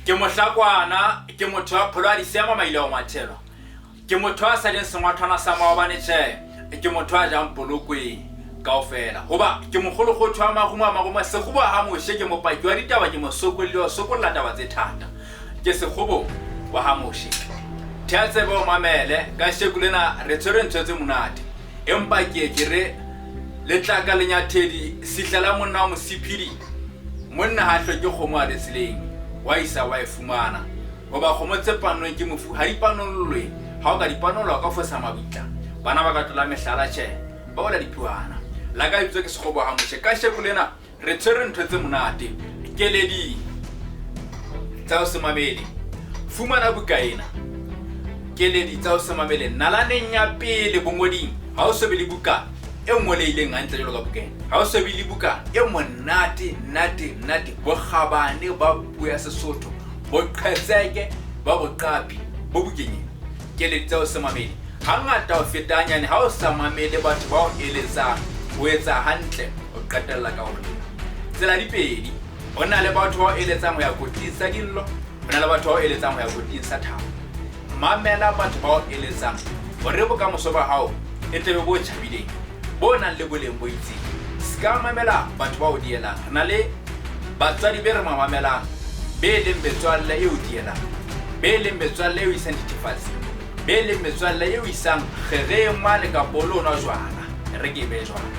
Ke mohlakwana, ke motho wa pholo a di seama maile a go ngwathelwa. Ke motho a sa jeng sengwathwana sa maobane, tjhe, ke motho a jang polokwe kaofela. Hoba ke mokgolokgotho wa marumo a marumo, sekgobo ha Moshe, ke mopaki wa ditaba, ke mosokolli wa ho sokolla taba tse thata. Ke sekgobo wa ha Moshe. Thea tsebe o mamele, kasheko lena re tshwere ntho tse monate. Empa ke ye ke re, Letlaka lenyathedi, sihla la monna wa mosiphidi, monna ha hloke kgomo a le tseleng, wa isa wa e fumana. Hoba kgomo tse pannweng ke mofu ha di panollwe, ha o ka di panolla o ka fosa mabitla. Bana ba ka tlola mehlala, tjhe, ba wela diphuhana. La ka lebitso ke Sekgobo ha Moshe. Kasheko lena re tshwere ntho tse monate. Keledi tsa ho se mamele. Fumana buka ena. Keledi tsa ho se mamele. Nalaneng ya pele bongoding ha o so be le buka e ngolehileng hantle jwalo ka buka ena. Ha o so be le buka e monate, nate, nate, bokgabane ba puo ya Sesotho. Boqhetseke ba boqapi bo bukeng ena. Keletso tsa ho se mamele. Hangata ho feta hanyane ha o sa mamele batho ba o eletsang, o etsa hantle o qetella ka ho lla. Tsela di pedi, ho na le batho ba o eletsang ho ya koting sa dillo, ho na le batho ba o eletsang ho ya koting sa thabo. Mamela batho ba o eletsang hore bokamoso ba hao e tle be bo tjhabileng, bo nang le boleng bo itseng. Se ka mamela batho ba o dielang. Re na le batswadi be re ma mamelang, be leng metswalle e o dielang, be leng metswalle e o isang dithefatsing, be leng metswalle e o isang kgereng mane kapa o lo nwa jwala. E re ke e behe jwalo.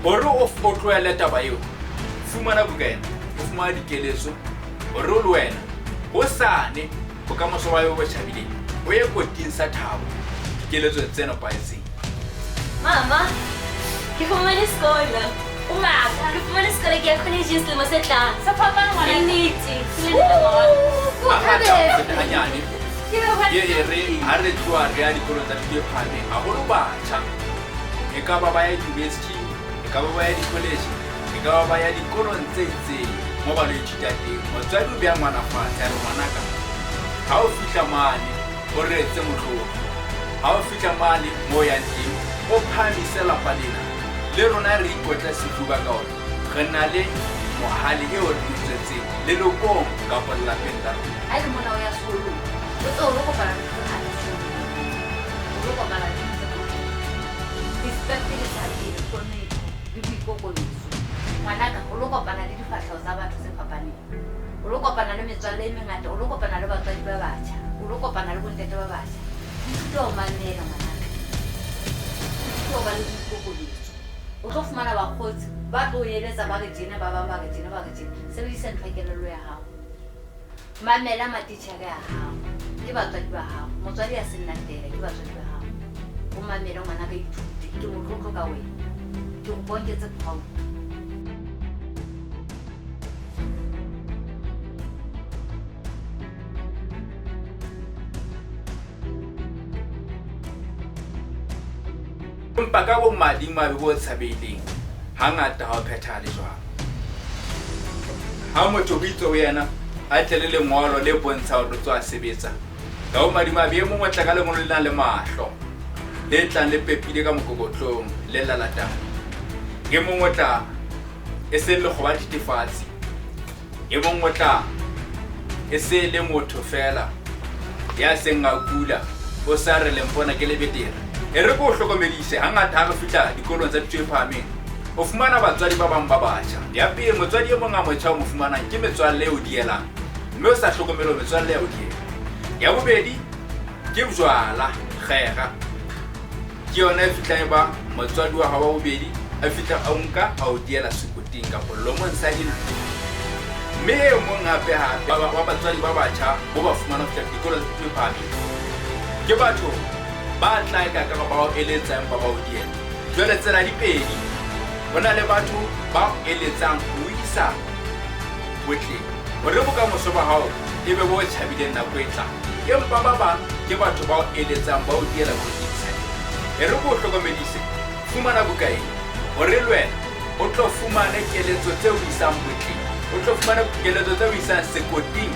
Hore o o tlohele taba eo, fumana buka ena, o fumane dikeletso hore le wena hosane Bokamoso ba yo bo tjhabileng, o ye koting sa thabo dikeletsong tse nepahetseng. Mama, ke fumane sekolo. O maka, ke fumane sekolo ke ya college selemo se tlang. Sa fapana ngwana. Ke nnete. Ke le nnete mama. Hangata ho feta hanyane ye e re ha re tloha re ya dikolong tsa thuto e phahameng, haholo batjha, e ka ba ba ya university, e ka ba ba ya di-college, E ka ba ba ya dikolong tse itseng mo ba lo ithuta teng. Motswadi o beha ngwana fatshe a re, Ngwanaka, ha o fihla mane o re etse motlotlo. Ha o fihla mane mo o yang teng o phahamise lapa lena. Le rona re ikotle sefuba ka hore re na le mohale eo re mo tswetseng lelokong kapa lelapeng la rona. Ha e le mona o ya sekolong, o tsebe o lo kopana le ntho tse ngata sekolong. O lo kopana le ntho tse ngata. Respect ke sa pele, hlonepho. le boikokobetso. Ngwanaka, o lo kopana le difahleho tsa batho tse fapaneng. O lo kopana le metswalle e mengata, o lo kopana le batswadi ba batjha, o lo kopana le bontate ba batjha. Ithute ho mamela ngwanaka. Ithute ho ba le boikokobetso. O tlo fumana bakgotsi ba tlo o eletsa ba re tjena, ba bang ba re tjena, ba re tjena. Sebedisa ntho ya kelello ya hao. Mamela matitjhere a hao, ke batswadi ba hao. Motswadi a se nna feela, ke batswadi ba hao. O mamele ngwanaka, ithute. Ke motlotlo ka wena. Ke go bonketse proud. Empa ka bomadimabe bo tshabehileng, hangata ha ho phethahale jwalo. Ha motho ho itswe ho yena a tle le lengolo le bontshang hore o tswa sebetsa, ka bomadimabe e mong o tla ka lengolo le nang le mahlo, le tlang le pepile ka mokokotlong, le lalatang. E mong o tla e se lekgoba la dithethefatsi. E mong o tla e se le motho feela ya seng a kula, o sa re lempona ke le betere. E re ke o hlokomedise, hangata ha re fihla dikolong tsa thuto e phahameng, o fumana batswadi ba bang ba batjha. Ya pele, motswadi e mong a motjha o mo fumanang ke metswalle e o dielang, mme o sa hlokomele hore metswalle ya o diela. Ya bobedi, ke bojwala, kgera. Ke yona e fihlang e ba motswadi wa hao wa bobedi a fihla a o nka a o diela sekoting kapa lomong sa dillo. Mme e mong hape hape wa batswadi ba batjha bo ba fumana ho fihla dikolong tsa thuto e phahameng ke batho ba tla eka ka ba o eletsa empa ba o diela. Jwale tsela di pedi, ho na le batho ba o eletsang ho o isa botleng hore bokamoso ba hao e be bo tjhabileng nako e tlang. Empa ba bang ke batho ba o eletsang ba o diela kotsing sa teng. E re ke o hlokomedise, fumana buka ena, hore le wena o tlo fumane keletso tse o isang botleng, o tlo fumane keletso tse o isang sekoting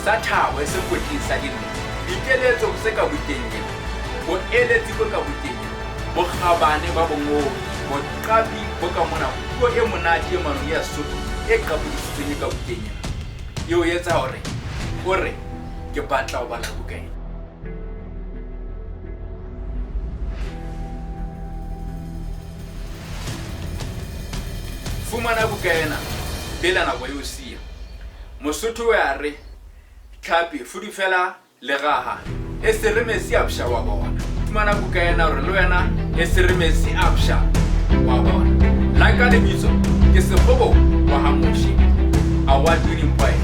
sa thabo, e seng koting sa dillo. Dikeletso tse ka bukeng ena, boeletsi bo ka bukeng ena, bokgabane ba bongodi, boqapi bo ka mona, puo e monate e manong ea Sesotho e qapodisitsweng e ka bukeng ena, e o etsa hore. O re ke batla ho bala buka ena. Fumana buka ena pele nako e o siya. Mosotho o a re tlhapi fudufela legaha e se re metsi a psha wa bona. Fumana buka ena hore le wena e se re metsi a psha wa bona. La ka lebitso ke Sekgobo wa ha Moshe, award winning poet,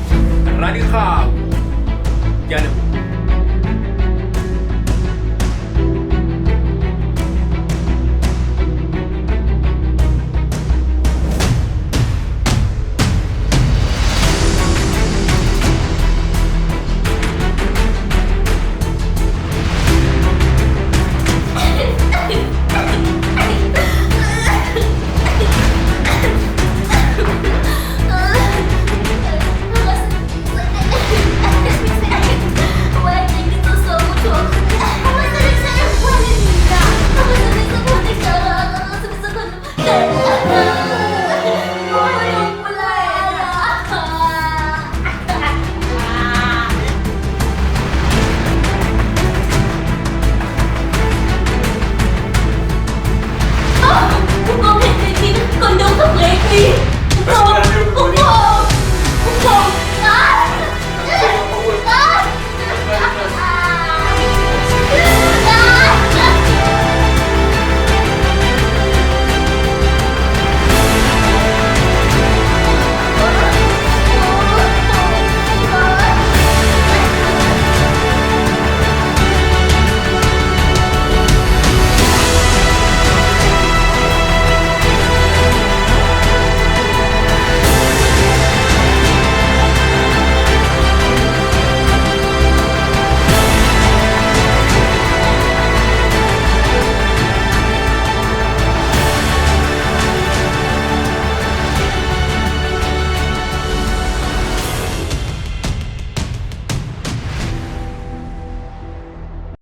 Radikgau. Ke a leboha.